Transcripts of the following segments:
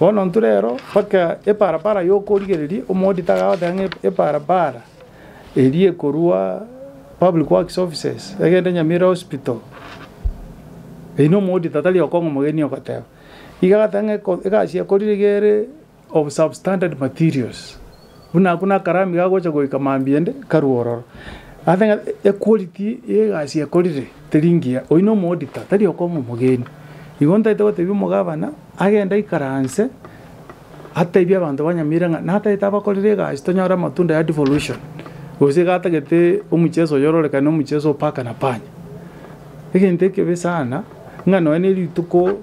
Bono intwe rero mpaka eparapara yokorigereria omoauditor agagoteba ng'a eparapara eria ekorwa public works offices egende Nyamira hospital, eyio na omoauditor tari okong'a omogeni ogoteba. Iga agateba ng'a eko egasi ekorire iga ere of substandard materials, buna akwo na akarami gagocha goika mambia ende karwe ororo. Agateba ng'a equality ya egasi ekorire teri ngiya, oyio na omoauditor tari okong'a omogeni. Igo ntaete gotebia omogabana, agende aikaranse, atebie abanto ba Nyamira ng'a natagete abakorere egasi tonyore amatunda ya devolution, gose iga atagete omocheso oyo ororekane omocheso o paka na panya. Egento ekebe sana, ng'a nonya na erituko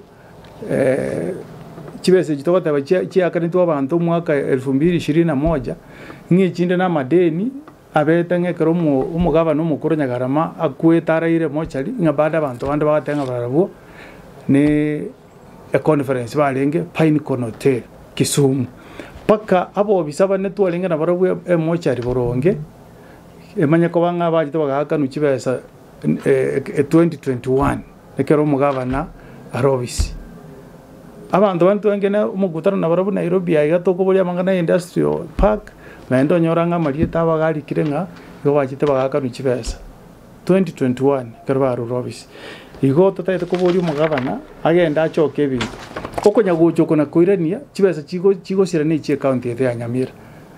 chibesa echi togoteba chia chiakanetwe abanto omwaka elfu mbili ishirini na moja, ng'a echinde na amadeni, abete ng'a ekero omo omogabana omokoro Nyagarama akwete araire mochari, ng'a bado abanto bande bagateba ng'a barabwo ne econference barenge Pinecone Hotel Kisumu. Mpaka abobisa bane twarenge nabarabwo emochari boronge, emanye koba ng'a abachete bagaakanwa chibesa 2021 ekero omogabana are obisi. Abanto bande twarenge na omokutano nabarabwo Nairobi aiga tokoboria amang'ana ya industrial park, naende onyora ng'a amarieta abo agarikire ng'a igo bachete bagaakanwa chibesa. 2021 ekero barure obisi. Igo totagete koboria omogabana agende achoke ebinto. Okonya gocha oko na koirania chibesa chigo chigosira ne chie county eye ya Nyamira.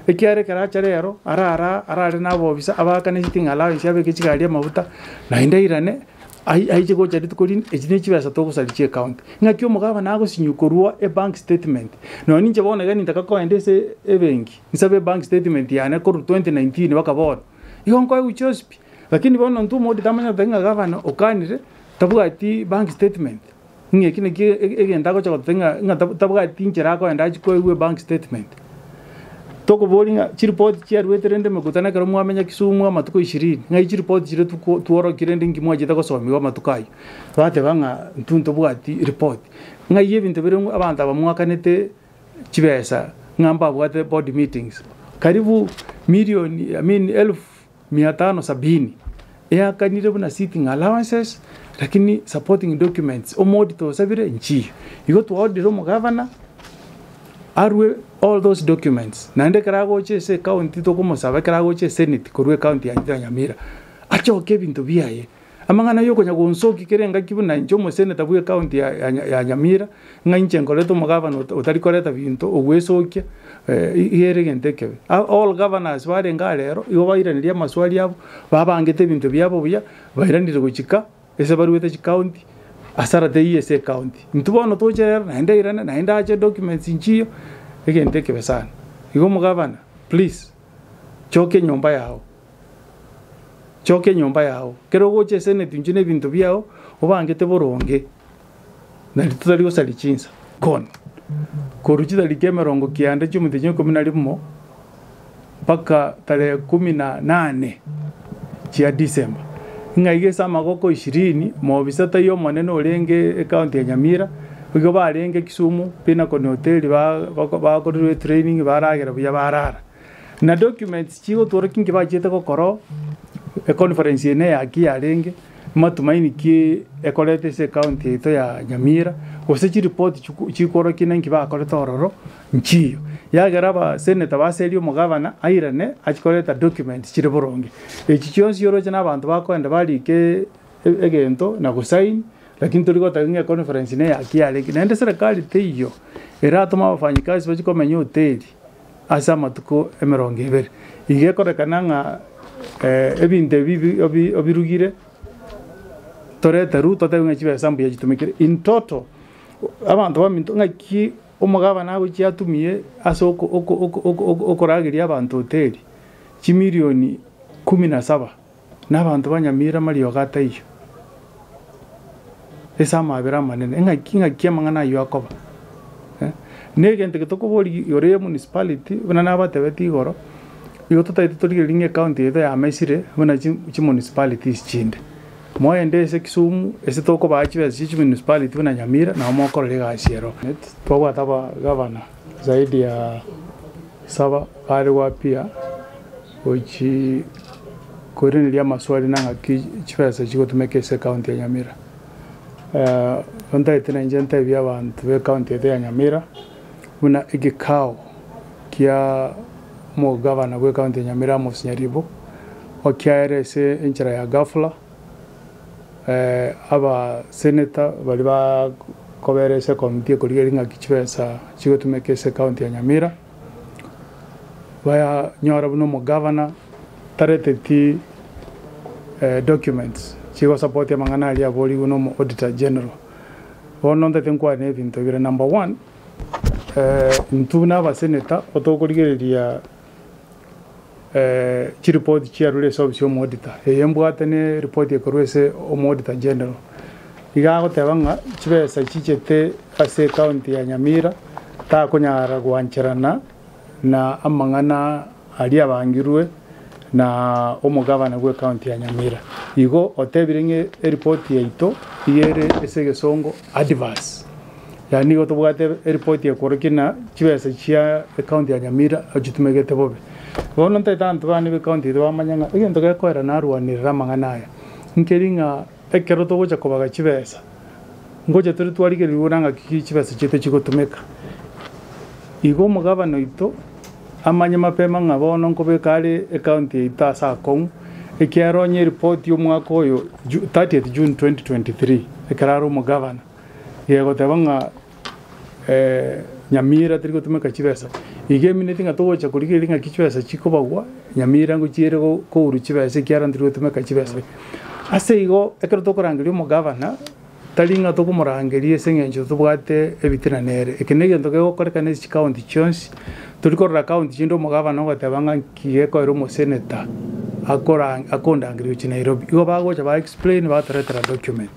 Ekiagera ekero acha rero, arara arare na abobisa abaakane sitting allowance abeke chigari amafuta, naende airane ai aiche gocha rituko rinde, echi ne chibesa togosaria chie county. Ng'aki omogabana agosinywa korwa ebank statement, nonye ninche bono iga nintaka kogenda ase ebenki, nsabe ebank statement yane korwa 2019 mpaka bono, igo nkoegwa chionsi pi. Lakini bono intwe omoodi tamanyete ng'a gavana okanire, tabwati bank statement, ng'a eki naki egento agocha gototebia ng'a ng'a tabwati inchera akoenda achie koegwa ebank statement. Tokoboria ng'a chiripoti chiaruete rende emekutano ekero mwamenya Kisumu amatuko ishirini, ng'ai chiripoti chiria tuko tworokia rende nki mwachete gosomiwa amatuko ayio. Bateba ng'a intwe ntobwati ripoti. Ng'ai ebinto bire abanto aba mwakanete chibesa ng'a mbabwate board meetings, karibu milioni I mean elfu mia tano sabini eakanire buna sitting allowances lakini supporting documents omoauditor osabire nchiyo. Igo twaordeire omogavana arwe all those documents naende ekero agocha ase ecounty tokomosaba ekero agocha esenate korwa ecounty ya Nyamira achoke ebinto biaye. Amang'ana yokonya gonsokia kera engaki buna inche omoseneta bwe county ya ya ya Nyamira, ng'a inche nkorete omogavana ota otari koreta binto ogwesokia iga ere egento ekebe. All governors barenge aa rero, igo bairaneria amaswali abo, babangete ebinto biabo buya, bairanire gochika ase baruete chicounty, asara teiyo ase ecounty. Intwe bono toche rero naende airane, naende ache documents nchiyo, egento ekebe sana. Igo omogavana, please, choka enyomba yago. Choka enyomba yao, ekero ogocha eseneti inche na ebinto biao, obangete boronge, naende totari gosaria chinsa. Gone. Korwa chitariki emerongo kianda chi'omotienyi o ikomi na rimo mpaka tarehe kumi na nane chia December, ng'a iga ase amagoko ishirini, mobisa taiyo omonene orenge ecounty ya Nyamira, igo barenge Kisumu, Pinnacle Hotel ba bakorerwe etraining baragera buya barara. Na documents chigotworokia inki bachiete gokora econference eye neyaki yarenge, matumaini ki ekorete ase ecounty yaito ya Nyamira, gose chiripoti chiku chikworokia ninki bakorete ororo nchiyo. Yagera abaseneta baserie omogavana airane achie koreta documents chire boronge. Echi chionsi oroche na abanto bakoenda barike egento na gosign, lakini tori goteba ng'a econference neyaki yarenge. Naende serikali teiyo eratome abafanyikazi bachie komenya hoteli. ase amatuko emerongo ebere. Iga ekorekana ng'a ebinto ebi obi obirugire torete ruu totebe ng'a chibesa mbuya chitumekire. In total, abanto baminto ng'aki omogabana agochia atumie ase oko oko oko oko okorageria abanto hoteli chimilioni kumi na saba, na abanto ba Nyamira mariogo ataiyo, ase amabera amanene, ng'aki ng'aki amang'ana ayio akoba eh? Na egento eke tokoboria igoro ya emunicipality, buna nabatebetie igoro, igo totagete torigererie ng'a ecounty yaito yamesire buna chi chimunicipalities chinde. Moende ase Kisumu, ase tokobaa chibesa chia chimunicipality buna Nyamira, nabo mokorora egasi ero. Twabwate abagavana zaidi ya saba bare goappear. Gochi koiraneria amaswali na ng'aki chibesa chigotumeka ase ecounty ya Nyamira. Ntagete nainche ntebie abanto be ecounty yaito ya Nyamira, buna egekao kia omogavana bw'ecounty ya Nyamira Amos Nyaribo, okiaere ase enchera ya ghafla, aba senator baria bakobera ase ecommittee ekorigereria ng'aki chibesa chigotumeka ase ecounty ya Nyamira, bayanyora buna omogavana tareteti documents chigosupport amang'ana aria aborigwe na omo auditor general. Bono ntagete nkwane ebinto bire number one, intwe buna abaseneta otokorigereria chiripoti chiarure ase ofisi ya omoauditor, eye mbwate ne eripoti ekorwa ase omoauditor general, iga agoteba ng'a chibesa chichete ase ecounty ya Nyamira takonyara goancherana na amang'ana aria abangirwe na omogavana bwe ecounty ya Nyamira. Igo otebire ng'a eripoti yaito iga ere ase egesongo adverse. Yaani nigo tobwate eripoti ekorokia ng'a chibesa chia ecounty ya Nyamira ochitumegete bobe. Bono ntaete abanto bane be county yaito bamanye ng'a egento gekoera narwanerera amang'ana aya, nkeri ng'a ekero togocha kobaga chibesa, ngocha tore twarigererigwe buna ng'aki ki chibesa chiaito chigotumeka. Igo omogabana oito amanye mapema ng'a bono nkobeka are ecounty yaito ase akong'u, ekiagera onye eripoti ya omwaka oyo Ju- 30th June 2023, ekero are omogabana, Gegoteba ng'a Nyamira teri gotumeka chibesa, iga emineti ng'a togocha korigereria ng'aki chibesa chikobagwa, Nyamira ngochiere kourwa chibesa ekiagera ntiri gotumeka chibesa. Ase igo, ekero tokorangeria omogavana, tari ng'a tokomorangeria ase eng'encho tobwate ebitina nere, eke na egento kegokorekana ase chikaunti chionsi, tori korora kaunti chinde omogavana ogoteba ng'a nki gekoera omoseneta akora akondangeria gochia Nairobi. Igo bagocha ba explain batoretera document.